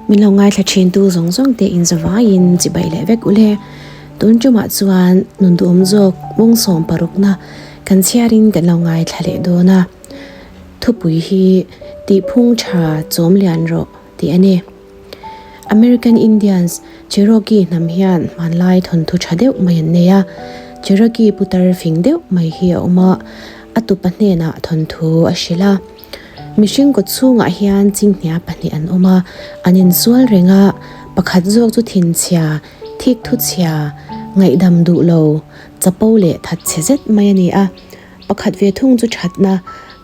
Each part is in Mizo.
Min lo ngaithla thin tu zawng zawng te in zavaiin chibai leh vek ule. Tun tumah chuan nun duhawm zawk mawng sawm parukna kan chhiarin kan lo ngaithla leh dawn a. Thupui hi tihphung tha chawm lian rawh tih a ni. American Indians, Cherokee hnam hian hmanlai thawnthu tha deuh mai an nei a. Cherokee putar fing deuh mai hi a awm a, a tupa hnenah thawnthu a hrilh a. Mihring kawt chhungah hian chinghnia pahnih an awm a, an insual reng a, pakhat zawk chu thinchhia, thikthu chhia, ngaihdam duh lo, chapo leh thatchhe zet mai a ni a. Pakhat ve thung chu thatna,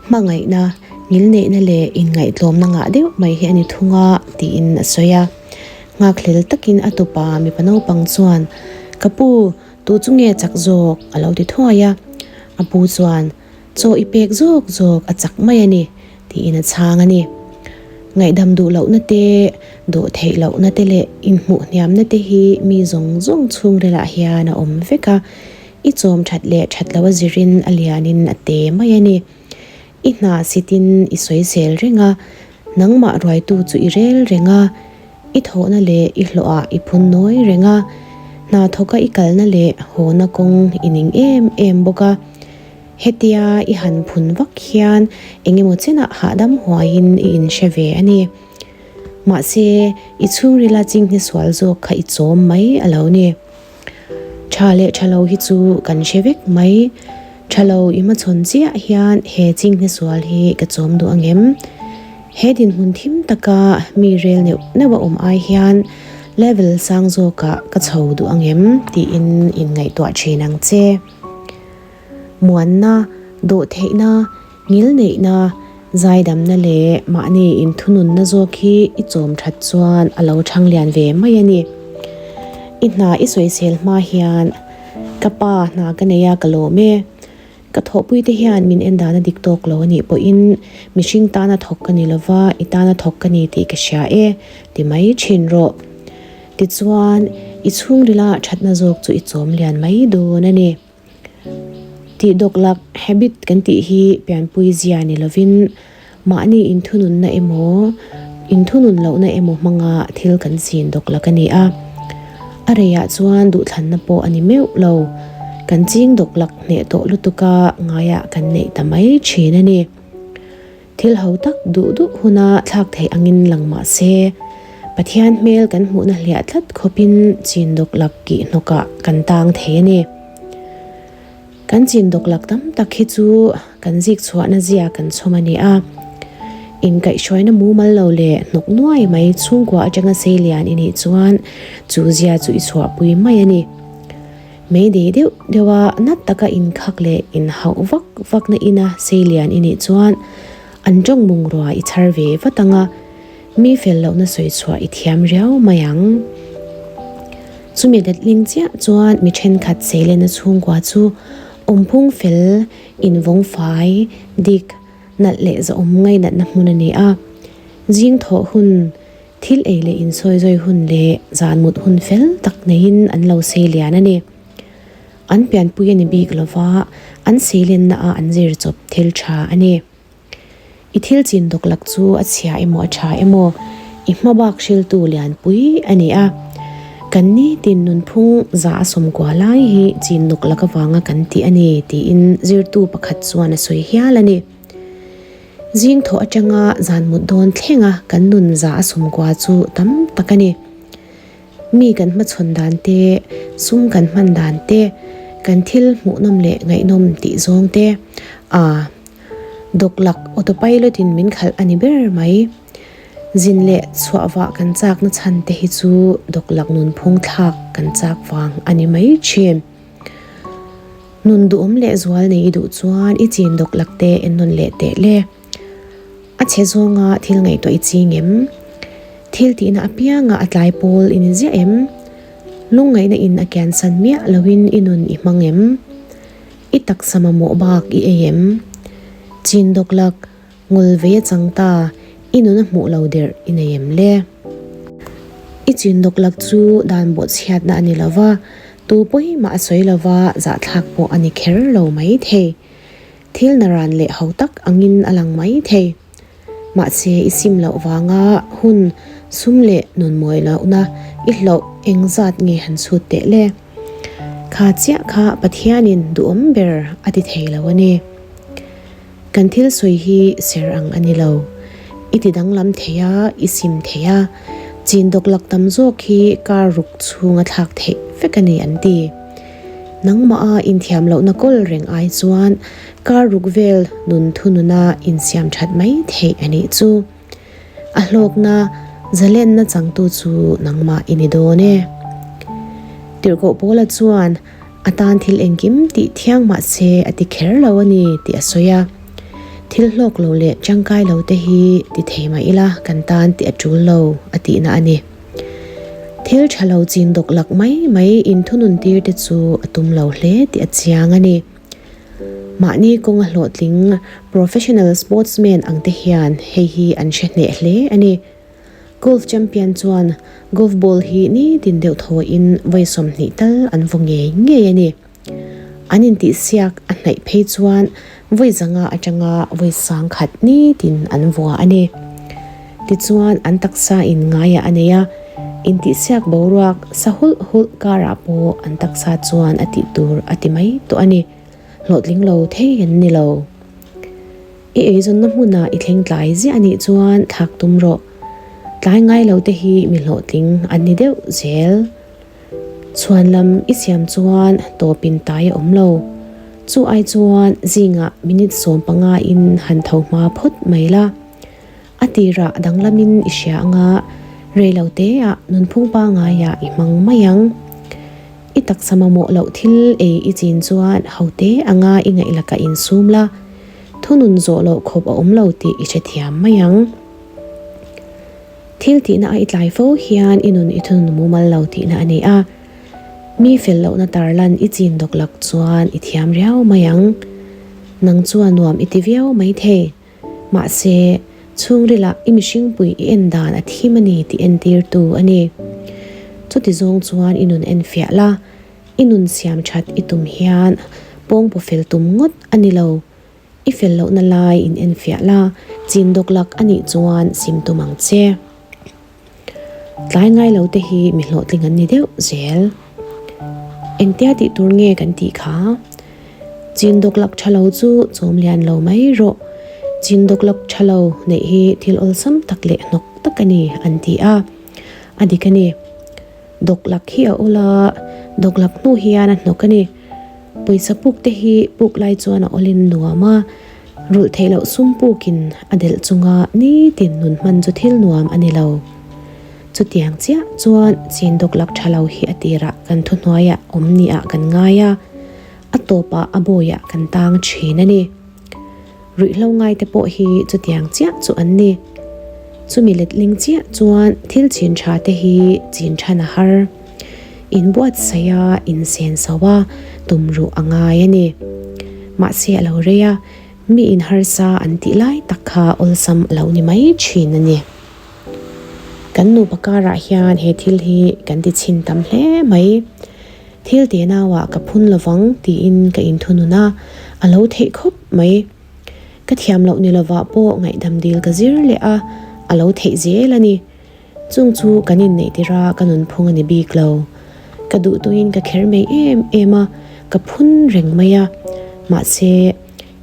hmangaihna, ngilneihna leh inngaihtlawmna ngah deuh mai hi a ni thung a, tiin a sawi a. Nghakhlel takin a tupa mipa naupang chuan, Ka pu, tu chu nge chak zawk? a lo ti thuai a. A pu chuan, Chaw i pek zawk zawk a chak mai a ni, tiin a chhang a ni. Ngaihdam duh lohna te, dawh theih lohna te leh inhmuh hniamna te hi mi zawng zawng chhungrilah hian a awm vek a, i chawm that leh that loh a zirin a lianin a te mai a ni. I hna sitin i sawisel reng a, nangmah ruaitu chu i rel reng a, I thawhna leh i hlawhah i phun nawi reng a, hna thawka i kalna leh hawna kawng i ning em em bawk a. Hetia i han phun vak hian eng emaw chenah hahdam huaiin i inhre ve a ni. Mahse, i chhungrila chinghne sual zawk kha i chawm mai a lo ni. Tha leh tha lo hi chu kan hre vek mai. Tha lo i hmachhawn chiah hian he chinghne sual hi ka chawm duh angem? He dinhmun thim taka mi rel neuh neuh a awm ai hian level sang zawkah ka chho duh angem tiin inngaihtuah thin ang che. Muanna, dawhtheihna, Ngilneihna, zaidamna leh mahni inthununna zawk hi i chawm that chuan a lo chhang lian ve mai a ni. I hna i sawisel hma hian ka pa hna ka nei a ka lawm e. Ka thawhpuite hian min en dan a dik tawk lo a nih pawhin mihring tana thawk ka ni lova i tana thawk ka ni tih ka hria e ti mai thin rawh. Tichuan i chhungrila thatna zawk chu i chawm lian mai dawn a ni. Tih dawklak, habit, kan tih hi pianpui zia ni lovin mahni inthununna emaw, inthunun lohna emaw hmanga thil kan chin dawklak a ni a. A reiah chuan duhthlanna pawh a ni meuh lo. Kan ching dawklak hneh tawh lutuka ngaiah kan neih ta mai thin a ni. Thil ho tak duh duh huna thlak theih angin lang mah se, Pathian hmel kan hmuhna hliah tlat khawpin chin dawklak kih hnawkah kan tang thei a ni. Kan chin dawklak tam tak hi chu kan zik chhuahna zia kan chhawm a ni a. Inkaihhruaina mumal lo leh hnawk nuai mai chhungkua atanga sei lian i nih chuan chu zia chu i chhuahpui mai a ni. Meidei deuh deuha nat taka inkhak leh inhauh vak vakna ina sei lian i nih chuan an tawng bungrua i chhar ve vat ang a, mi fel lohna sawi chhuah i thiam riau mai ang. Chumi letling chiah chuan mi thenkhat seilena chhungkua chu awmphung fel, invawng fai, dik, nalh leh zahawm ngainatna hmun a ni a. Zing thawh hun Thil ei leh insawizawi hun leh zan mut hun fel tak neiin an lo sei lian a ni. An pianpui a ni bik lova, an seilenna ah an zir chawp thil tha a ni. I thil chin dawklak chu a chhia emaw a tha emaw, i hma bak hriltu lianpui a ni a. Kan nitin nunphung za a sawmkua lai hi chin dawklak avanga kan tih a ni tiin zirtu pakhat chuan a sawi hial a ni. Zing thawh atanga zan mut dawn thlenga kan nun za a sawmkua chu tam tak a ni. Mi kan hmachhawn dan te, sum kan hman dan te, kan thil hmuhnawm leh ngaihnawm tih zawng te, aa dawklak autopilot in min khalh a ni ber mai. Zin leh chhuah vah kan chakna chhan te hi chu dawklak nunphung thlak kan chak vang a ni mai thin. Nun duhawm leh zual nei i duh chuan i chin dawk lak te en nawn leh teh le. A chhe zawnga thil ngaihtuah i ching em? Thil tihna apianga a tlai pawl i ni ziah em? Lungngaihna in a kiansan miah loin i nun i hmang em? I taksa mamawh bak i ei em? Chin dawk lak, ngul vei a chang ta, i nun a hmuh lo der i nei em le? I chin dawk lak chu dan bawhchhiatna a ni lova, Tu pawimah a sawi lova zahthlak pawh a ni kher lo mai thei. Thil naran leh ho tak angin a lang mai thei. Mahse i sim loh vanga hun sum leh nun mawi lohna i hloh engzat nge han chhut teh le? Kha chiah kha Pathianin duhawm ber a ti thei lo a ni. Kan thil sawi hi ser ang a ni lo. I ti danglam thei a, i sim thei a, chin dawk lak tam zawk hi kar ruk chhunga thlak theih vek a ni an ti. Nangmah a inthiam lohna kawl reng ai chuan kar ruk vel nun thununa insiam that mai theih a nih chu. A hlawkna zalenna changtu chu nangmah i ni dawn e. Tirhkoh Paula chuan a tan thil engkim tih thiang mah se a ti kher lo a ni tih a sawi a. Thil hlawk lo leh tangkai lo te hi ti thei mah ila kan tan tih a tul lo a tihna a ni. Thil tha lo chin dawk lak mai mai inthunun tir te chu a tum lo hle tih a chiang a ni. Mahni kawnga hlawhtling professional sportsman ang te hian hei hi an hre hneh hle a ni. Golf champion chuan golf ball hi nitin deuh thawiin vawi 20 tal an vaw ngei ngei a ni. An intihsiak a hnaih phei chuan vawi zanga atanga vawi 10,000 nitin an vua a ni. Tichuan an taksa in ngaiah a nei a, intihsiak boruak sa hulh hulh karah pawh an taksa chuan a tih tur a ti mai tawh a ni. Hlawhtling lo thei an ni lo. I eizawnna hmunah i thleng tlai ziah a nih chuan thlak tum rawh. Tlai ngai lo te hi mi hlawhtling an ni deuh zel. Chhuan lam i siam chuan tawpin tai a awm lo. Chu ai chuan zingah minute 15 in han tho hma phawt mai la. A tirah danglamin i hria anga rei lo teah nunphung pangaiah i hmang mai ang. I taksa mamawh loh thil ei i chin chuan hote anga i ngaih lakah insum la, thunun zawh loh khawp a awm lo tih i hrethiam mai ang. Thil tihna a i tlai fo hian i nun i thunun mumal lo tihna a ni a, mi fel lohna tarlan i chin dawk lak chuan i thiam riau mai ang. Nang chuan nuam i ti viau mai thei. Mahse, chhungrilah i mihringpui i en dan a thim a ni tih entirtu a ni. Chuti zawng chuan i nun enfiah la, i nun siam that i tum hian pawngpaw fel tum ngawt a ni lo. I fel lohna lai in enfiah la, chin dawk lak a nih chuan sim tum ang che. Tlai ngai lo te hi mi hlawhtling an ni deuh zel. Engtia tih tur nge kan tih kha? Chin dawk lak tha lo chu chawm lian lo mai rawh. Chin dawk lak tha lo neih hi thil awlsam tak leh hnawk tak a ni an ti a. A dik a ni. Dawk lak hi a awl a, dawk lak hnu hian a hnawk a ni. Pawisa puk te hi puk lai chuan a awlin nuam a. Rulh theih loh sum pukin a delh chunga nitin nun hman chu thil nuam a ni lo. Chutiang chiah chuan chin dawk lak tha lo hi a tirah kan thuhnuaiah awm niah kan ngai a, a tawpah a bawiah kan tang thin a ni. Ruihhlo ngaite pawh hi chutiang chiah chu an ni. Chumi letling chiah chuan thil chin tha te hi chin than a har. Inbuatsaih a, insenso a, tumruh a ngai a ni. Mahse a lo rei a, mi inharsa an tih lai tak kha awlsam a lo ni mai thin a ni. Kan nupa karah hian he thil hi kan ti chhin tam hle mai. Thil te nauah ka phun lovang tiin ka inthunun a, a lo theih khawp mai. Ka thiam loh ni lovah pawh ngaihdam dil ka zir leh a, a lo theih zel a ni. Chung chu kan inneih tirh a ka nunphung a ni bik lo. Ka duh tuin ka kher mai em em a, ka phun reng mai a. Mahse,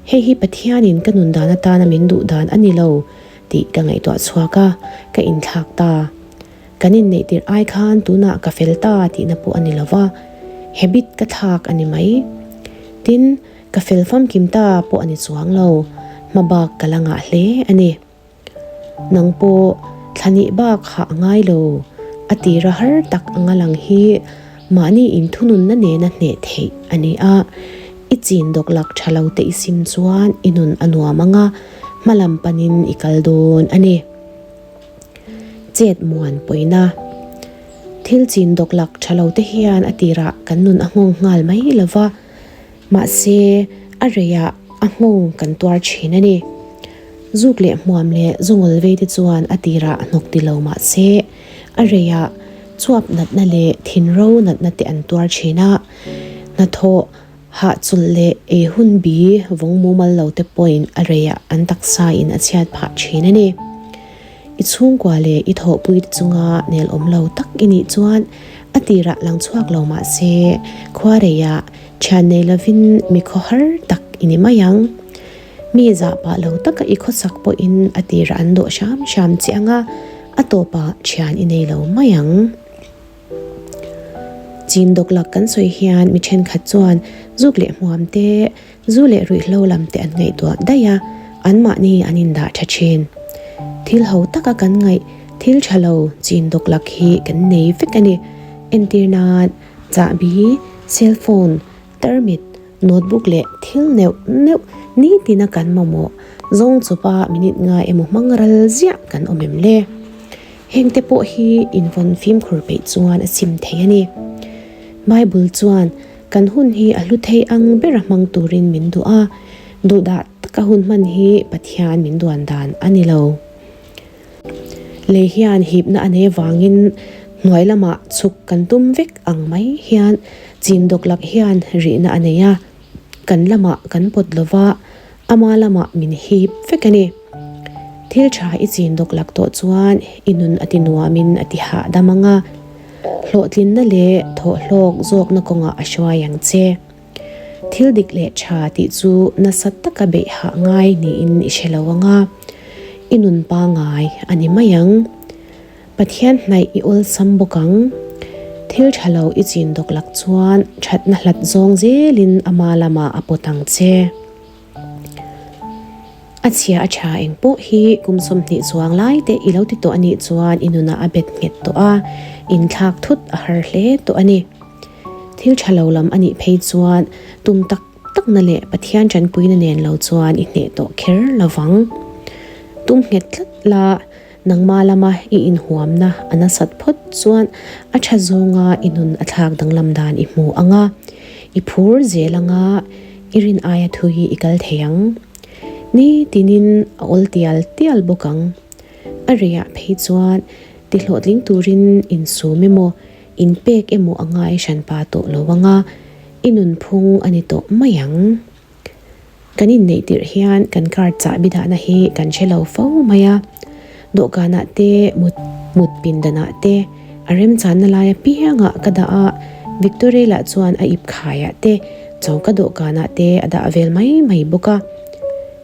hei hi Pathianin ka nun dan atana min duh dan a ni lo tih ka ngaihtuah chhuak a, ka inthlak ta. Kan inneih tirh ai khan tunah ka fel ta tihna pawh a ni lo va, habit ka thlak a ni mai. Tin, ka fel famkim ta pawh a ni chuang lo, hmabak ka la ngah hle a ni. Nang pawh thlanih bak hah a ngai lo, a tira har tak anga lang hi mahni inthununna nena hneh theih a ni a, i chin dawk lak tha lo te i sim chuan i nun a nuam anga hmalam panin i kal dawn a ni. Chet muan pawina. Thil chin dawk lak tha lo te hian a tirah kan nun a nghawng nghal mai lova, Mahse, a reiah a nghawng kan tuar thin a ni. Zuk leh hmuam leh zungawl vei te chuan a tirah a hnawk ti lo mahse, a reiah chuap natna leh thinro natna te an tuar thin a. Hnathawh, hahchawlh leh ei hun bi vawng mumal lo te pawhin a reiah an taksa in a chhiat phah thin a ni. I chhungkua leh i thawhpuite chunga nel awm lo tak i nih chuan a tirah lang chhuak lo mah se khuareiah thian nei lovin mi khawhar tak i ni mai ang. Mi zah pah lo taka i khawsak pawhin a tirah an dawh hram hram che ang a, a tawpah thian i nei lo mai ang. Chin dawklak kan sawi hian mi thenkhat chuan zuk leh hmuam te, zu leh ruihhlo lam te an ngaihtuah daih a, anmahni an indah tha thin. Thil ho taka kan ngaih thil tha lo chin dawklak hi kan nei vek a ni. Entir nan, chahbi, cellphone, tarmit, notebook leh thil neuh neuh nitina kan mamawh zawng chawpa minute nga emaw hmang ral ziah kan awm em le? Hengte pawh hi invawn fimkhur peih chuan a sim thei a ni. Bible chuan kan hun hi a hlu thei ang bera hmang turin min duh a, duhdah taka hun hman hi Pathian min duan dan a ni lo. Lei hian hipna a nei avangin hnuai lamah chhuk kan tum vek ang mai hian chin dawklak hian rihna a nei a, kan lamah kan pawt lova, Ama lamah min hip vek a ni. Thil tha i chin dawk lak tawh chuan i nun a ti nuamin a ti hahdam ang a, hlawhtlinna leh thawhhlawk zawkna kawngah a hruai ang che. Thil dik leh tha tih chu nasa taka beih hah ngai niin i hre lo ang a, i nun pangai a ni mai ang. Pathian hnaih i awlsam bawk ang. Thil tha lo i chin dawk lak chuan thatna hlat zawng zelin ama lamah a pawt ang che. A chhia a tha eng pawh hi kum 20 chuang lai te i lo ti tawh a nih chuan i nunah a bet nghet tawh a, inthlak thut a har hle tawh a ni. Thil tha lo lam a nih phei chuan tum tak takna leh Pathian tanpuina nen lo chuan i hneh tawh kher lovang. Tum nghet tlat la. Nangmah lama i inhuamna a nasat phawt chuan a tha zawnga i nun a thlak danglam dan i hmu ang a, i phur zel ang a, i rin aia thu hi i kal thei ang. Ni tinin a awl tial tial bawk ang. A reiah phei chuan ti hlawhtling turin insum emaw, inpek emaw a ngai hranpa tawh lo ang a, i nunphung a ni tawh mai ang. Kan inneih tirh hian kan card chahbi dahna hi kan hre lo fo mai a, dawhkanah te, mut mut pindanah te, a remchanna lai apiangah ka dah a, Victoria lah chuan a ip khaiah te, choka dawhkanah te a dah vel mai mai bawk a.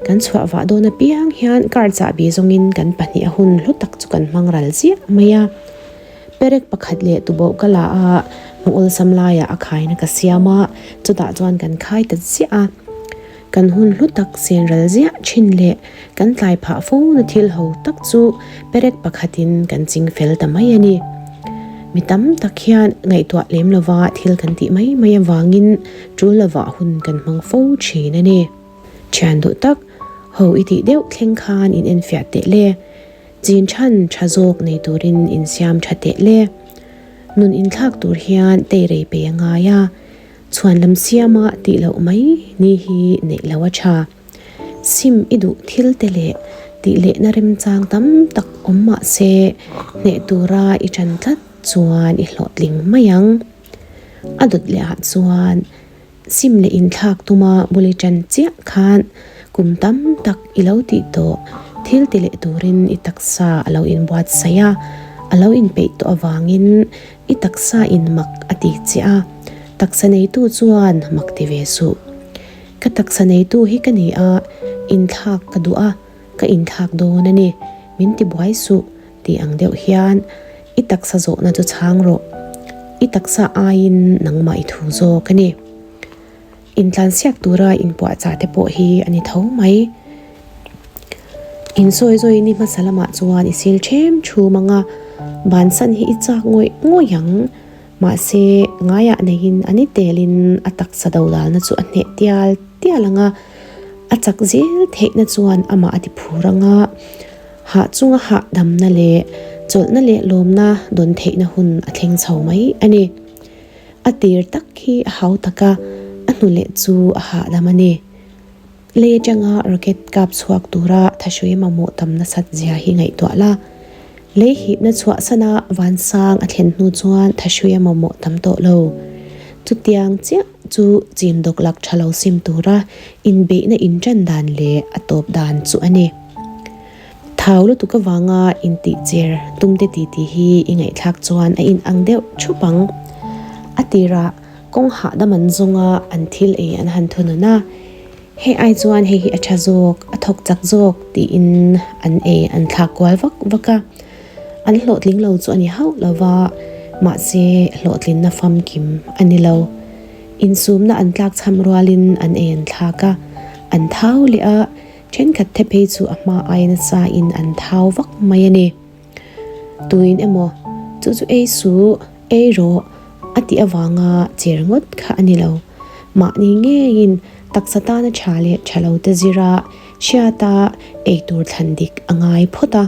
Kan chhuah vah dawn apiang hian card chahbi zawngin kan pahniha hun hlu tak chu kan hmang ral ziah mai a. Perek pakhat leh tuboh ka la a, hmu awlsam laiah a khaina ka siam a, chutah chuan kan khai ta ziah a. Kan hun hlu tak sen ral ziah thin leh kan tlai phah fo na thil ho tak chu perek pakhatin kan ching fel ta mai a ni. Mi tam tak hian ngaihtuah lem lova thil kan tih mai mai avangin tul lovah hun kan hmang fo thin a ni. Thian duh tak, ho i tih deuh thleng khan in enfiah teh le. Chin chhan tha zawk nei turin insiam tha teh le. Nun inthlak tur hian teirei pe a ngai a, chhuan lam siama tih loh mai ni hi neih lo a tha. Sim i duh thil te leh tih lehna remchang tam tak awm mah se hneh tura i tan tlat chuan i hlawhtling mai ang. A dawt leh ah chuan. Sim leh inthlak tuma bul i ṭan chiah khan kum tam tak i lo tih tawh thil ti leh turin i taksa a lo inbuatsaih a, a lo inpeih tawh avangin i taksa in mak a ti chiah a, taksa neitu chuan mak ti ve suh. Ka taksa neitu hi ka ni a, inthlak ka duh a, ka inthlak dawn a ni, min ti buai suh tih ang deuh hian i taksa zawhna chu chhang rawh. I taksa aiin nangmah i thu zawk a ni. Intlansiak tura inpuahchah te pawh hi a ni tho mai. Insawi zawi ni hmasa lamah chuan i sil ṭhem ṭhum ang a, bansan hi i chak ngawih ngawih ang. Mahse, ngaiah neiin a ni telin a taksa dodalna chu a hneh tial tial ang a, a chak zel theihna chuan amah a ti phur ang a, hah chunga hahdamna leh chawlhna leh lawmna dawn theihna hun a thleng chho mai a ni. A tir tak hi a hau tak a, a hnu leh chu a hahdam a ni. Lei atanga rocket kap chhuak tura thahrui mamawh tam nasat zia hi ngaihtuah la. Lei hipna chhuahsana vansang a thlen hnu chuan thahrui a mamawh tam tawh lo. Chutiang chiah chu chin dawk lak tha lo sim tura inbeihna intan dan leh a tawp dan chu a ni. Thau lutuk avanga intih cher tumte titi hi i ngaihthlak chuan a inang deuh thup ang. A tirah kawng hahdam an zawng a, an thil ei an han thunun a. Hei ai chuan hei hi a tha zawk, a thawk chak zawk tiin an ei an thlak kual vak vak a. An hlawhtling lo chu a ni hauh lo va, mahse hlawhtlinna famkim a ni lo. Insumna an tlakchham rualin an ei an thlak a, an thau leh a, thenkhat the phei chu a hma aia nasa in an thau vak mai a ni. Tuin emaw chu chu ei suh, ei rawh a tih avanga cher ngawt kha a ni lo. Mahni ngeiin taksa tana tha leh tha lo te zira hriata eitur thlan dik a ngai phawt a,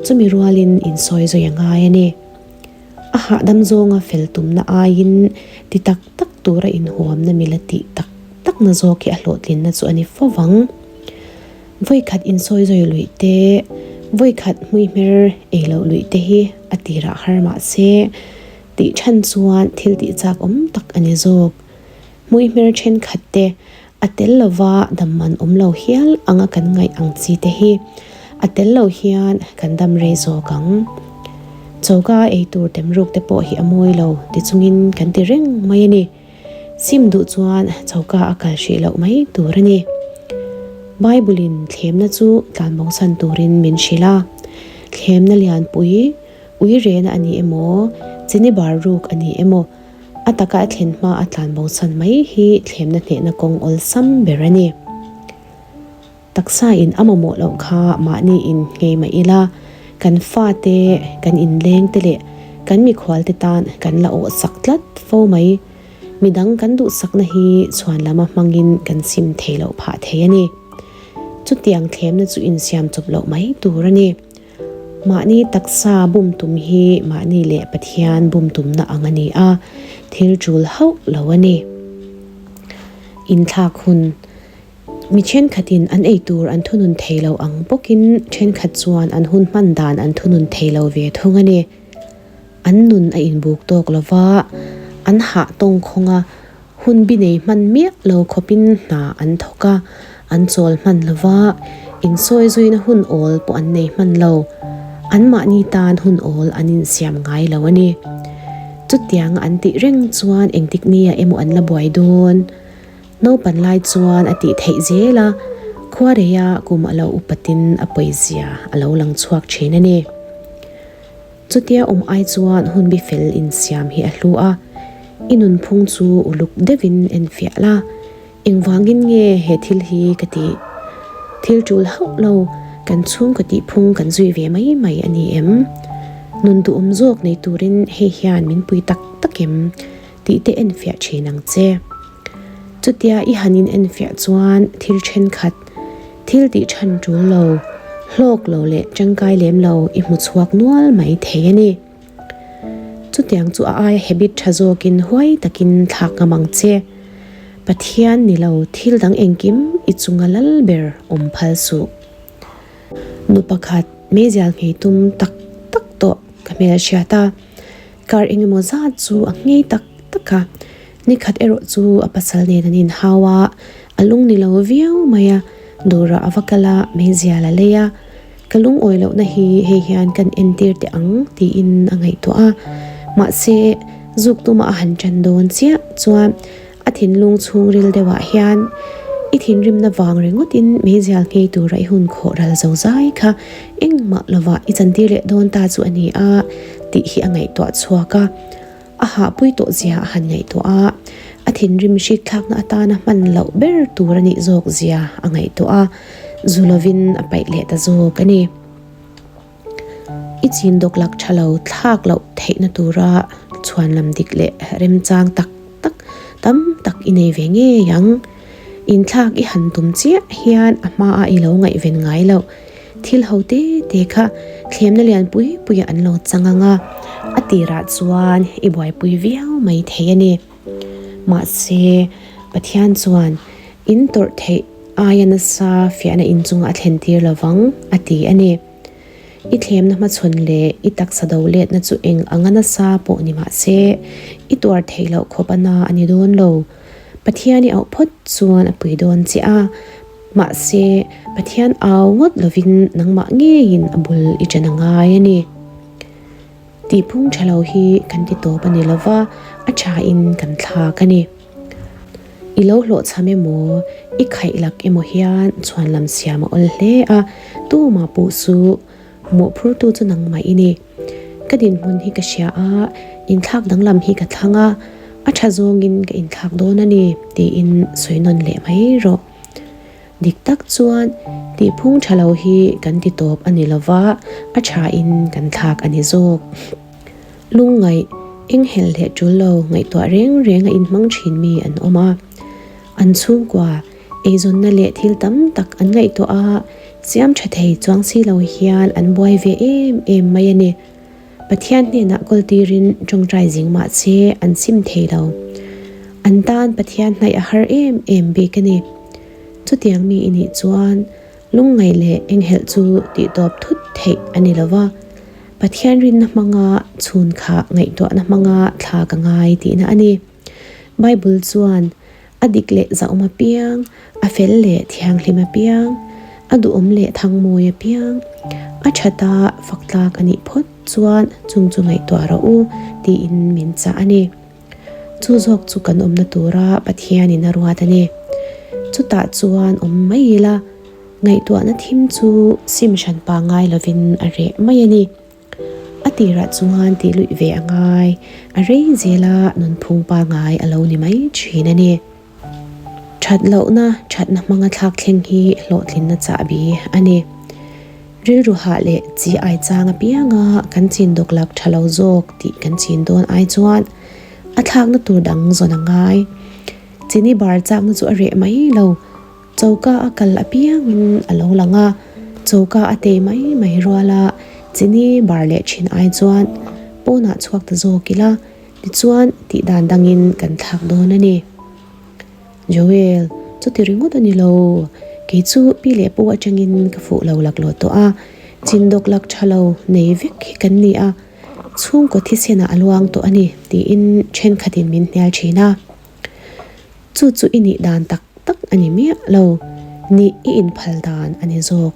chumi rualin insawi zawi a ngai a ni. A hahdam zawnga fel tumna aiin ti tak tak tura inhuamna mila tih tak takna zawk hi a hlawhtlinna chu a ni fo vang. Vawikhat insawi zawi luih te, vawikhat hmuihmer ei loh luih te hi a tirah har mah se, Tih chhan chuan thil tih chak awm tak a ni zawk. Hmuihmer thenkhat te a tel lova dam man awm lo hial anga kan ngaih ang chi te hi a tel lo hian kan dam rei zawk ang. Choka ei tur temruk te pawh hi a mawi lo ti chungin kan ti reng mai a ni. Sim duh chuan choka a kal hrih loh mai tur a ni. Bible in thlemna chu tlanbosan turin min hrilh a, thlemna lianpui, Ui rena a ni emaw, chini bar ruk a ni emaw, a taka a thlen hma a tlan bosan mai hi thlemna hnehna kawng awlsam ber a ni. Taksa in a mamawh loh kha mahni in nghei mah ila, kan fate, kan inleng te leh kan mikhual te tan kan la awh sak tlat fo mai. Midang kan duhsakna hi chhuan lama hmangin kan sim thei loh phah thei a ni. Chutiang thlemna chu insiam chawp loh mai tur a ni. Mahni taksa bum tum hi mahni leh Pathian bum tumna ang a ni a, thil tul hauh lo a ni. Inthlak hun, Mi thenkhatin an ei tur an thunun thei lo ang bawkin thenkhat chuan an hun hman dan an thunun thei lo ve thung a ni. An nun a inbuk tawk lo va, an hah tawng khawng a, Hun bi nei hman miah lo khawpin hna an thawk a, an chawl hman lo va, insawi zuina hun awl pawh an nei hman lo. Anmahni tan hun awl an insiam ngai lo a ni. Chutianga an tih reng chuan engtik nia emaw an la buai dawn? Naupan lai chuan a tih theih zel a, khuareia kum a lo upatin a pawizia a lo lang chhuak thin a ni. Chutia awm ai chuan hun bi fel insiam hi a hlu a, i nunphung chu uluk deuhin enfiah la, engvangin nge he thil hi ka tih? Thil tul hauh lo, kan chhungkaw tihphung kan zui ve mai mai a ni em? Nun duhawm zawk nei turin hei hian min pui tak tak em? tih te enfiah thin ang che. Chutia i han in enfiah chuan thil thenkhat, thil tih than tul lo, hlawk lo leh tangkai lem lo i hmu chhuak nual mai thei a ni. Chutiang chu a aia habit tha zawkin huai takin thlak ngam ang che. Pathian ni lo thil dang engkim i chunga lal ber awm phal suh. Nu pakhat meizial nghei tum tak tak tawh ka hmelhriat a. Kar engemaw zat chu a nghei tak tak a, nikhat erawh chu a pasal nen an inhau a, a lung ni lo viau mai a, dawrah a va kal a, meizial a lei a, ka lungawi lohna hi hei hian kan entir teh ang tiin a ngaihtuah a, mahse zuk tuma a han ṭan dawn chiah chuan A thinlung chhungril deuhah hian i thinrimna vang ringawtin meizial nghei tura i hun khawh ral zo zai kha engmah lovah i chantir leh dawn ta chu a ni a tih hi a ngaihtuah chhuak a. A hahpui tawh zia a han ngaihtuah a, a thinrim hrikthlakna atana hman loh ber tur a nih zawk zia a ngaihtuah a, zu lovin a paih leh ta zawk a ni. I chin dawk lak tha lo thlak loh theihna tura chhuan lam dik leh remchang tak tak tam tak i nei ve ngei ang. Inthlak i han tum chiah hian a hmaa i lo ngaihven ngai loh thil ho te te kha thlemna lian pui puiah an lo chang ang a, a tirah chuan i buaipui viau mai thei a ni. Mahse, Pathian chuan in tawrh theih aia nasa fiahna inchungah a thlen tir lovang a ti a ni. I thlemna hmachhawn leh i taksa do letna chu eng anga nasa pawh ni mah se, i tuar theih loh khawp a na a ni dawn lo. Pathian i auh phawt chuan a pui dawn che a. Mahse, Pathian au ngawt lovin nangmah ngeiin a bul i ṭan a ngai a ni. Tihphung ṭha lo hi kan ti tawp a ni lova, a ṭhain kan thlak a ni. I lo hlawhchham emaw, i khaih lak emaw hian chhuanlam siam a awl hle a, tumah puh suh. Mawhphurtu chu nangmah i ni. Ka dinhmun hi ka hria a, inthlak danglam hi ka thlang a, a ṭha zawngin ka inthlak dawn a ni, tiin sawi nawn leh mai rawh. Dik tak chuan tihphung ṭha lo hi kan ti tawp a ni lova, a ṭhain kan thlak a ni zawk. Lungngaih, enghelh leh ṭul lo ngaihtuah reng reng a inhmang ṭhin mi an awm a. An chhungkua, eizawnna leh thil tam tak an ngaihtuah a, siam ṭha thei chuang si lo hian an buai ve em em mai a ni. Pathian hnenah kawl tirin tawngtai zing mah che an sim thei lo. An tan Pathian hnaih a har em em bik a ni. Chutiang mi i nih chuan lungngaih leh enghelh chu tihtawp thut theih a ni lo va, Pathian rinna hmanga chhun kha ngaihtuahna hmanga thla ka ngai tihna a ni. Bible chuan A dik leh zahawm apiang, a fel leh thianghlim apiang, a duhawm leh thangmawi apiang, a that a fak tlak a nih phawt chuan chung chu ngaihtuah rawh u tiin min chah a ni. Chu zawk chu kan awmna tura Pathianin a ruat a ni. Chutah chuan awm mai ila, ngaihtuahna thim chu sim hran pangngai lovin a reh mai a ni. A tirah chuan tih luih ve a ngai, a rei zela nunphung pangai a lo ni mai thin a ni. That lohna, thatna hmanga thlak thleng hi hlawhtlinna chahbi a ni. Rilru hah leh chi ai chang apianga kan chin dawk lak tha lo zawk tih kan chin dawn ai chuan a thlakna tur dang zawn a ngai. Chini bar chakna chu a reh mai lo. Choka a kal apiangin a lo lang a, choka a tei mai mai rual a, chini bar leh thin ai chuan pawnah chhuak ta zawk ila, tichuan tih dan dangin kan thlak dawn a ni. Joel, chuti ringawt a ni lo, kei chu pi leh pu atangin ka fuh lo laklawh tawh a, chin dawk lak tha lo nei vek hi kan ni a, chhungkaw thisenah a luang tawh a ni tiin thenkhatin min hnial thin a. Chu chu i nih dan tak tak a ni miah lo, nih i inphal dan a ni zawk.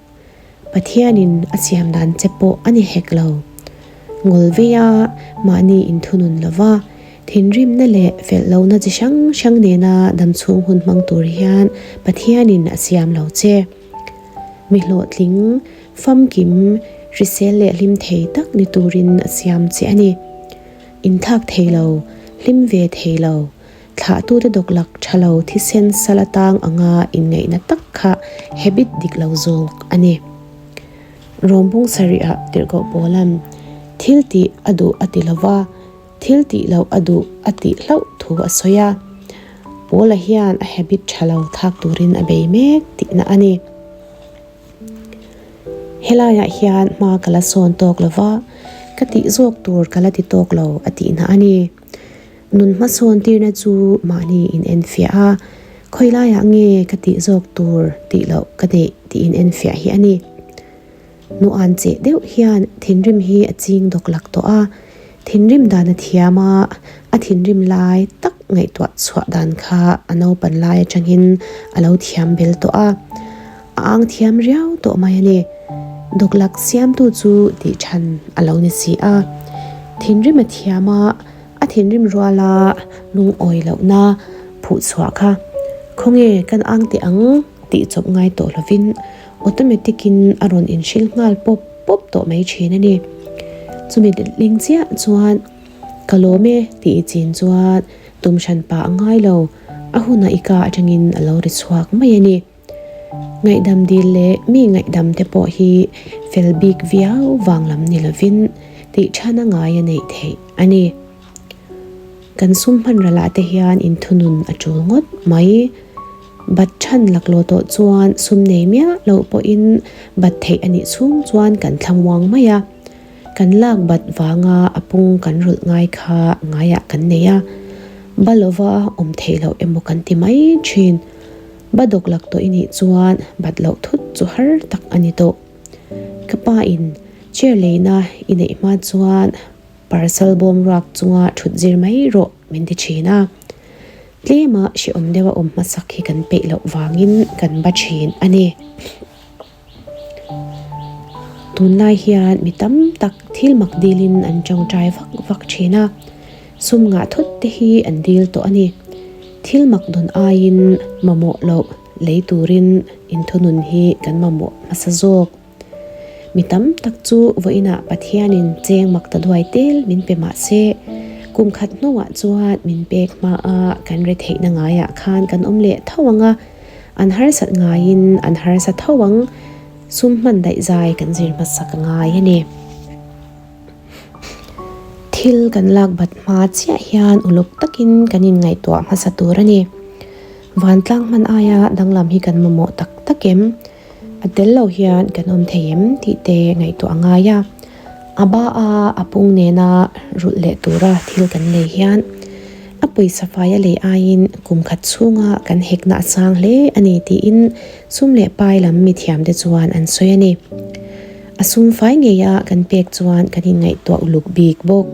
Pathianin a siam dan che pawh a ni hek lo. Ngawl veia mahni inthunun lova, thinrimna leh felh lohna chi hrang hrang nena damchhung hun hmang tur hian Pathianin a siam lo che. Mi hlawhtling, famkim, hrisel leh hlim thei tak ni turin a siam che a ni. Inthlak thei lo, hlim ve thei lo. Thlahtute dawklak tha lo thisen sal atang anga inngaihna tak kha habit dik lo zawk a ni. Rawmbung sarihah tirhkoh Paulan thil tih a duh a ti lo va, thil tih loh a duh a tih hlauh thu a sawi a. Paula hian a habit tha lo thlak turin a bei mek tihna a ni. Helaiah hian hma ka la sawn tawk lo va, ka tih zawk tur ka la ti tawk lo a tihna a ni. Nun hmasawn tirna chu mahni in enfiah a, khawi laiah nge ka tih zawk tur tih loh ka neih tih in enfiah hi a ni. Nuan cheh deuh hian thinrim hi a ching dawk lak tawh a, thinrim dan a thiam a, a thinrim lai tak ngaihtuah chhuah dan kha a naupan lai atangin a lo thiam bel tawh a, a ang thiam riau tawh mai a ni. Dawklak siamtu chu tih than a lo ni si a, thinrim a thiam a, A thinrim ruala lungawi lohna phuh chhuah kha khawnge kan ang teh ang tih chawp ngai tawh lovin automatic in a rawn inhrilh nghal pawp pawp tawh mai thin a ni. Chumi ling chiah chuan ka lawm e tih i chin chuan tum hran pah a ngai lo, a hunah i ka atangin a lo ri chhuak mai a ni. Ngaihdam dil leh mi ngaihdam te pawh hi fel bik viau vang lam ni lovin tih chhan a ngai a neih theih a ni. Kan sum hman ralah te hian inthunun a tul ngawt mai. Bat chhan laklawh tawh chuan sum nei miah loh pawhin bat theih a nih chhung chuan kan thlamuang mai a. Kan lak bat vanga a pung kan rulh ngai kha ngaiah kan nei a, ba lova awm theih loh emaw kan ti mai thin. Ba dawk lak tawh i nih chuan bat loh thut chu har tak a ni tawh. Ka pa in chair leina i neih hma chuan parcel bawm ruak chunga thut zir mai rawh min ti thin a. Tlema hrehawm deuha awm hmasak hi kan peih loh vangin kan ba thin a ni. Tunlai hian mi tam tak thil mak dilin an tawngtai vak vak thin a, sum ngah thut te hi an dil tawh a ni. Thil mak dawn aiin mamawh loh lei turin inthunun hi kan mamawh hmasa zawk. Mi tam tak chu vawiinah Pathianin cheng mak ta duai tel min pe mah se, kum khat hnuah chuan min pek hmaa kan re theihna ngaiah khan kan awm leh tho ang a, an harsat ngaiin an harsa tho ang, sum hman daih zai kan zir hmasak a ngai a ni. Thil kan lak bat hma chiah hian uluk takin kan inngaihtuah hmasa tur a ni. Vantlang hman aia danglam hi kan mamawh tak tak em? A tel lo hian kan awm thei em tih te ngaihtuah a ngai a, a ba a a pung nena rulh leh tura thil kan lei hian a pawisa fai a lei aiin kum khat chhunga kan hekna a sang hle a ni tiin sum leh pai lam mithiamte chuan an sawi a ni. A sum fai ngeia kan pek chuan kan inngaihtuah uluk bik bawk.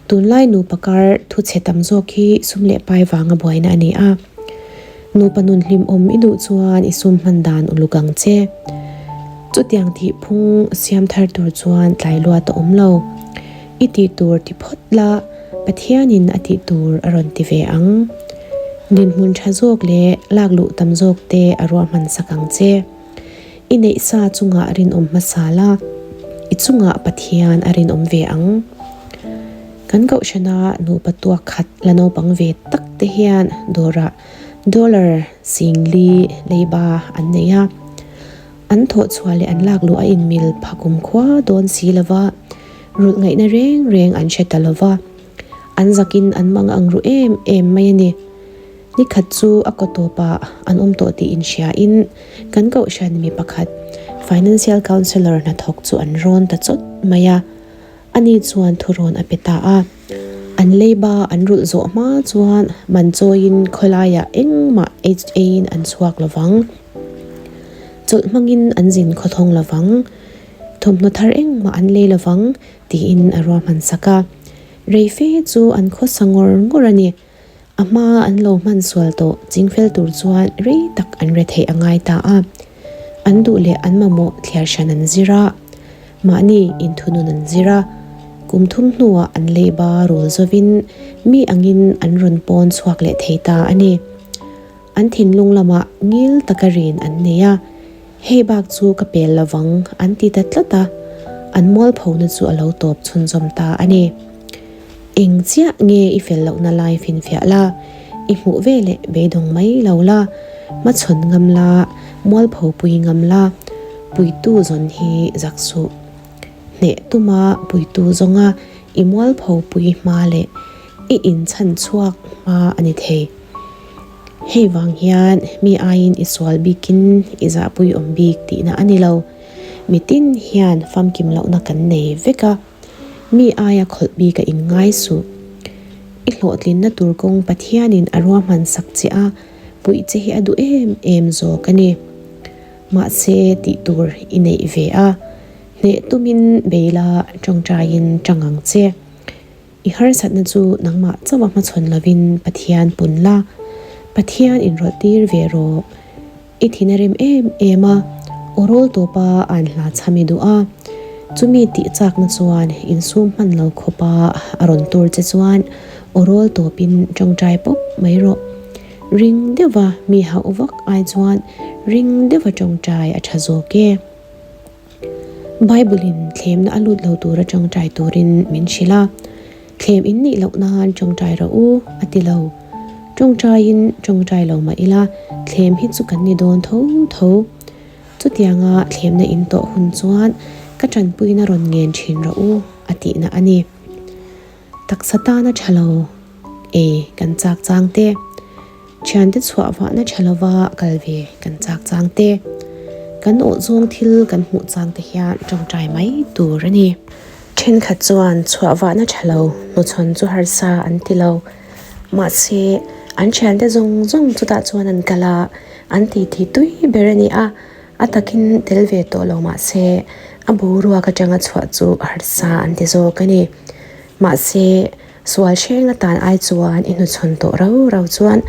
Tunlai nupa kar thu chhe tam zawk hi sum leh pai vanga buaina a ni a. Nupa nun hlimawm i duh chuan i sum hman dan uluk ang che. Chutiang tih phung siam thar tur chuan tlai luat a awm lo. I tih tur ti phawt la, Pathianin a tih tur a rawn ti ve ang. Dinhmun tha zawk leh lak luh tam zawk te a ruahman sak ang che. I neih sa chungah rinawm hmasa la, i chungah Pathian a rinawm ve ang. Kan kohhrana nupa tuak khat la naupang ve tak te hian dawrah dollar singli leiba an nei a. An thawhchhuah leh an lakluh a inmil pha kumkhua dawn si lova, rulh ngaihna reng reng an hre ta lova. An zakin an mang ang ru em em mai a ni. Ni khat chu a kaw tawpah an awm tawh tih inhriain kan kohhran mi pakhat Financial Counsellor hnathawk chu an rawn ta chawt mai a, ani chuan thurawn a pe ta a. An leiba an rulh zawh hma chuan man chawiin khawlaiah engmah eiin an chhuak lovang. Chawlh hmangin an zin khawthawng lovang. Thawmhnaw thar engmah an lei lovang tiin a ruahman sak a. Rei fe chu an khawsa ngawr ngawr a ni. A hma an lo hman sual tawh chingfel tur chuan rei tak an re theih a ngai ta a. An duh leh an mamawh thliar hran an zir a, mahni inthunun an zir a. Kum thum hnuah an leiba rul zovin mi angin an rawn pawn chhuak leh thei ta a ni. An thinlung lamah ngil taka rin an nei a, hei bak chu ka pel lovang an ti ta tlat a, an mualphona chu a lo tawp chhunzawm ta a ni. Eng chiah nge i fel lohna lai finfiah la, i hmuh ve leh beidawng mai lo la, hmachhawn ngam la, mualpho pui ngam la, puitu zawn hi zak suh. Hneh tuma puitu zawnga i mualpho pui hma leh i inchhan chhuak hma a ni thei. Hei vang hian mi aiin i sual bikin i zahpui awm bik tihna a ni lo. Mitin hian famkim lohna kan nei vek a. Mi aia khawlh bik a inngai suh. I hlawhtlinna tur kawng Pathianin a ruahman sak che a, puih che hi a duh em em zawk a ni. Mahse tih tur i neih ve a, hneh tumin bei la tawngtaiin tang ang che. I harsatna chu nangmah chauh a hmachhawn lovin Pathian pun la, Pathian inrawlh tir ve rawh. I thin a rem em em a, aw rawl tawpa an hla chham i duh a. Chumi tih chakna chuan insum hman lo khawpa a rawn tur che chuan aw rawl tawpin tawngtai pawp mai rawh. Ring deuha mi hauh vak ai chuan ring deuha tawngtai a tha zawk e. Bible-in thlemna a lut lo tura tawngtai turin min hrilh a, Thlem in nih loh nan tawngtai rawh u, a ti lo. Tawngtaiin tawngtai lo mah ila, thlem hi chu kan ni dawn tho tho. Chutianga thlemna in tawh hun chuan ka tanpuina rawn ngen thin rawh u, a tihna a ni. Taksa tana tha lo ei kan chak chang te, thiante chhuah vahna tha lova kal ve kan chak chang te, kan awh zawng thil kan hmuh chang te hian tawngtai mai tur a ni. Thenkhat chuan chhuah vahna tha lo hnuchhawn chu harsa an ti lo. Mahse, an thiante zawng zawng chutah chuan an kal a, an titi tui ber a ni a, a takin tel ve tawh lo mahse, a boruak atanga chhuah chu harsa an ti zawk a ni. Mahse. Sual hreng atan ai chuan i hnuchhawn tawh rau rau chuan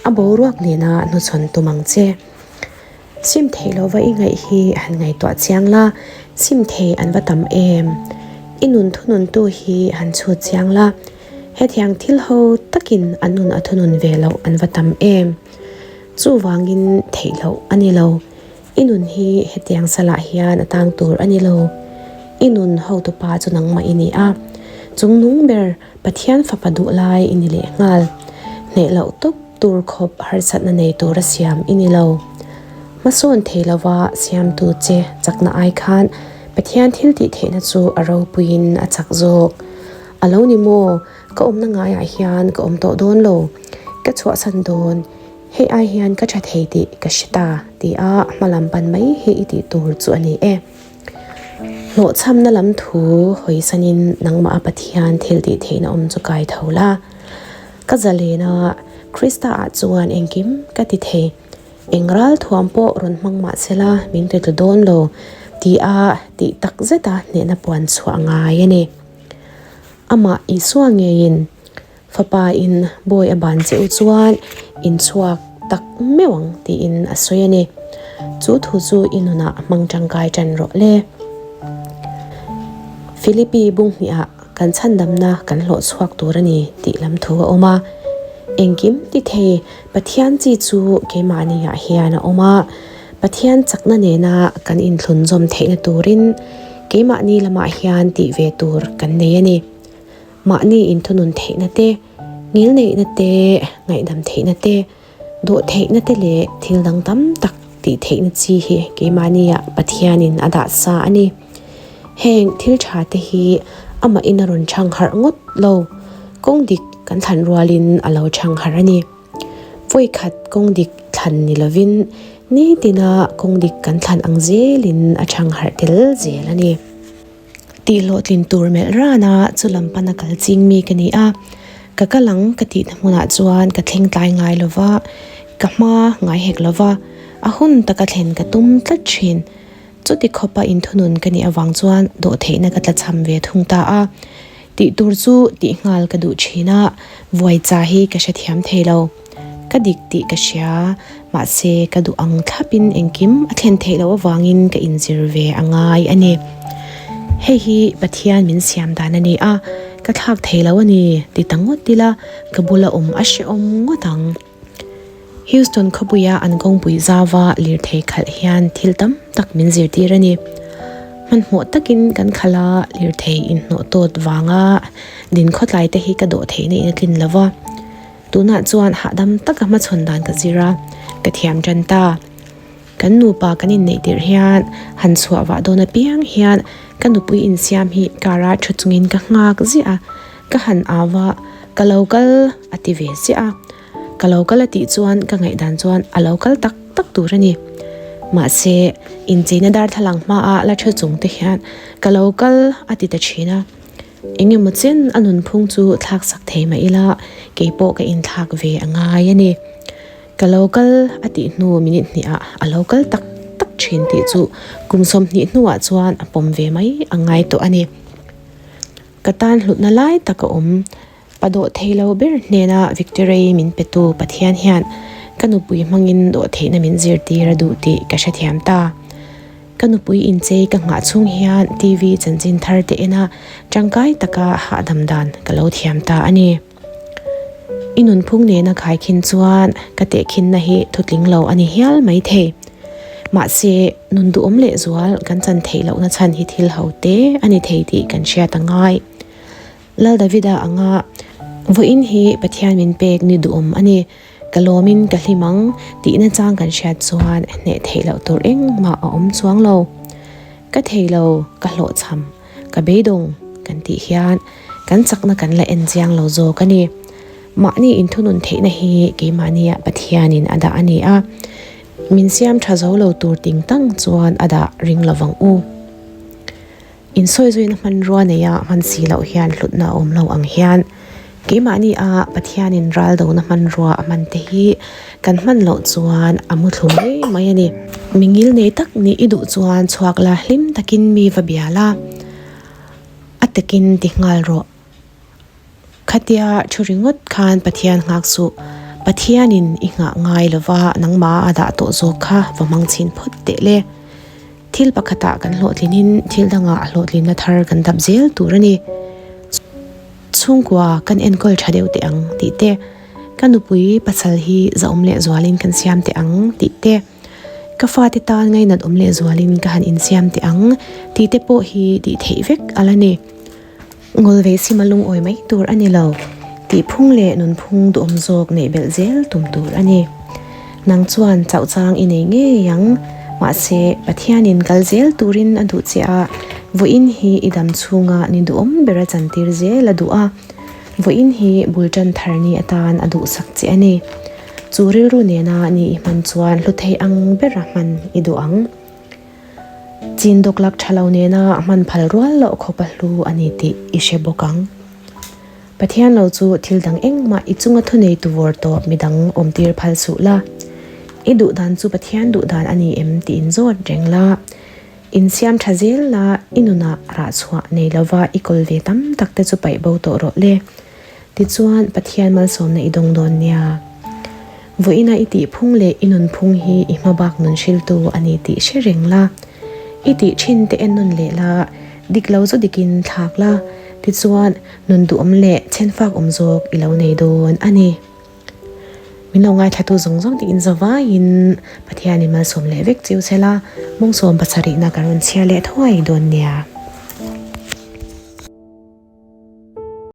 a boruak nena hnuchhawn tum ang che. Sim theih lova i ngaih hi han ngaihtuah chiang la, sim thei an va tam em? I nun thununtu hi han chhut chiang la, hetiang thil ho takin an nun a thunun ve loh an va tam em? Chuvangin theih loh a ni lo. I nun hi hetiang salah hian a tang tur a ni lo. I nun hotupa chu nangmah i ni a, chungnung ber Pathian fapa duh lai i ni lehnghal. Hneh loh tawp tur khawp harsatna nei tura siam i ni lo. Hmasawn thei lova siamtu che chakna ai khan Pathian thil tih theihna chu a ropuiin a chak zawk. A lo ni maw? Ka awmna ngaiah hian ka awm tawh dawn lo. Ka chhuahsan dawn. Hei ai hian ka tha thei tih ka hre ta ti a hma lam pan mai hi i tih tur chu a ni e. Hlawhchhamna lam thu hawisanin nangmah a Pathian thil tih theihna awm chu kai tho la. Ka zalen a, Krista ah chuan engkim ka ti thei. Eng ral thuam pawh rawn hmang mah se la min ti tlu dawn lo ti a tih tak zeta hnehna puan chhuah ngai a ni. Amah Isua ngeiin Fapa in bawi a ban che u chuan in chhuak tak meuh ang tiin a sawi a ni. Chu thu chu i nunah hmang tangkai tan rawh le. Philippi bung hniah kan chhandamna kan hlawh chhuak tur a ni tih lam thu a awm a. Engkim ti thei Pathian chi chu keimahniah hian a awm a. Pathian chakna nena kan inthlunzawm theihna turin keimahni lamah hian tih ve tur kan nei a ni. Mahni inthunun theihna te, ngilneihna te, ngaihdam theihna te, dawh theihna te leh thil dang tam tak tih theihna chi hi keimahniah Pathianin a dah sa a ni. Heng thil tha te hi amahin a rawn chhang harh ngawt lo, kawng dik kan thlan rualin a lo chhang harh a ni. Vawikhat kawng dik thlan ni lovin nitina kawng dik kan thlan ang zelin a chhang harh tel zel a ni. Tih hlawhtlin tur melh rana chu lam pana kal ching mi ka ni a, ka kal ang ka tihna hmunah chuan ka thleng tlai ngai lo va, ka hma ngai hek lo va, a hun taka thlen ka tum tlat thin. Chuti khawpa inthunun ka nih avang chuan dawhtheihna ka tlachham ve thung ta a, tih tur chu tih nghal ka duh thin a, vuaicha hi ka hrethiam thei lo. Ka dik tih ka hria, mahse ka duh ang thlapin engkim a thlen theih loh avangin ka inzir ve a ngai a ni. Hei hi Pathian min siam dan a ni a, ka thlak thei lo a ni ti ta ngawt ila ka bula awm a hrehawm ngawt ang. Houston khawpuia an kawngpui zauva lirthei khalh hian thil tam tak min zirtir a ni. Hmanhmawh takin kan khalh a, lirthei inhnawh tawt vanga din khawtlai te hi ka dawh theihna in a tlin lo va. Tunah chuan hahdam taka hmachhawn dan ka zir a, ka thiam tan ta. Kan nupa kan inneih tirh hian han chhuah vah dawn apiang hian ka nupui insiam hi car ah thu chungin ka nghak ziah a, ka han au a, ka lo kal a ti ve ziah a. Ka lo kal a tih chuan ka ngaihdan chuan a lo kal tak tak tur a ni. Mahse, incheina darthlalang hmaah la thu chung te hian ka lo kal a ti ta thin a. Eng emaw chen a nunphung chu thlak sak thei mah ila keipawh ka inthlak ve a ngai a ni. Ka lo kal a tih hnu minute hnihah a lo kal tak tak thin tih chu kum 20 hnuah chuan a pawm ve mai a ngai tawh a ni. Ka tan hlutna lai tak a awm. Pa dawh thei lo ber hnena victory min petu Pathian hian ka nupui hmangin dawh theihna min zirtir a duh tih ka hrethiam ta. Ka nupui inchei ka nghah chhung hian TV chanchin thar te ena tangkai taka hahdam dan ka lo thiam ta a ni. I nunphung nena khaikhin chuan ka tehkhinna hi thutling lo a ni hial mai thei. Mahse, nun duhawm lehzual kan chan theih lohna chhan hi thil ho te a ni thei tih kan hriat a ngai. Lal Davida anga vawiin hi Pathian min pek ni duhawm a ni. Ka lawmin ka hlim ang tih nachang kan hriat chuan hneh theih loh tur engmah a awm chuang lo. Ka thei lo, ka hlawhchham, ka beidawng kan tih hian kan chakna kan la en chiang lo zawk a ni. Mahni inthunun theihna hi keimahnia Pathianin a dah a ni a, min siam tha zo lo tur ting tang chuan a dah ring lovang u. Insawizuina hmanrua neia hman si loh hian hlutna a awm lo ang hian keimahni a Pathianin ral dona hmanrua a hman te hi kan hman loh chuan a mu thlu mai mai a ni. Mi ngil nei tak nih i duh chuan chhuak la hlim takin mi va bia la, a takin ti nghal rawh. Khatia thu ringawt khan Pathian nghak suh. Pathianin i nghah ngai lova nangmah a dah tawh zawk kha va hmang chhin phawt teh le. Thil pakhatah kan hlawhtlinin thil dangah hlawhtlinna thar kan dap zel tur a ni. Chhungkua kan enkawl tha deuh teh ang tih te, ka nupui pasal hi zahawm leh zualin kan siam teh ang tih te, ka fate tan ngainat awm leh zualin ka han insiam teh ang tih te pawh hi tih theih vek a la ni. Ngawl ve sima lungawi mai tur a ni lo. Tihphung leh nunphung duhawm zawk neih belh zel tum tur a ni. Nang chuan chauh chang i nei ngei ang. Mahse, Pathianin kal zel turin a duh che a, vawiin hi i dam chhunga ni duhawm bera chantir zel a duh a. Vawiin hi bul tan thar ni atan a duhsak che a ni. Chu rilru nena ni i hman chuan hlu thei ang bera hman i duh ang. Chin dawklak tha lo nena hman phal rual loh khawp a hlu a ni tih i hre bawk ang. Pathian lo chu thil dang engmah i chunga thunei tu vawr tawp midang awmtir phal suh la. I duh dan chu Pathian duh dan a ni em tih inzawt reng la. Insiam tha zel la i nunah rah chhuah nei lova i kawl ve tam tak te chu paih bo tawh rawh le. Tichuan Pathian malsawmna i dawng dawn nia. Vawiina i tihphung leh i nunphung hi i hmabak nun hriltu a ni tih hre reng la. I tih thin te en nawn leh la, dik lo chu dikin thlak la, tichuan nun duhawm leh chhenfak awm zawk i lo nei dawn a ni. Min lo ngaithlatu zawng zawng tiin zavaiin Pathianin malsawm leh vek chiu se la, mawngsawm pasarihna ka rawn chhiar leh thuai dawn nia.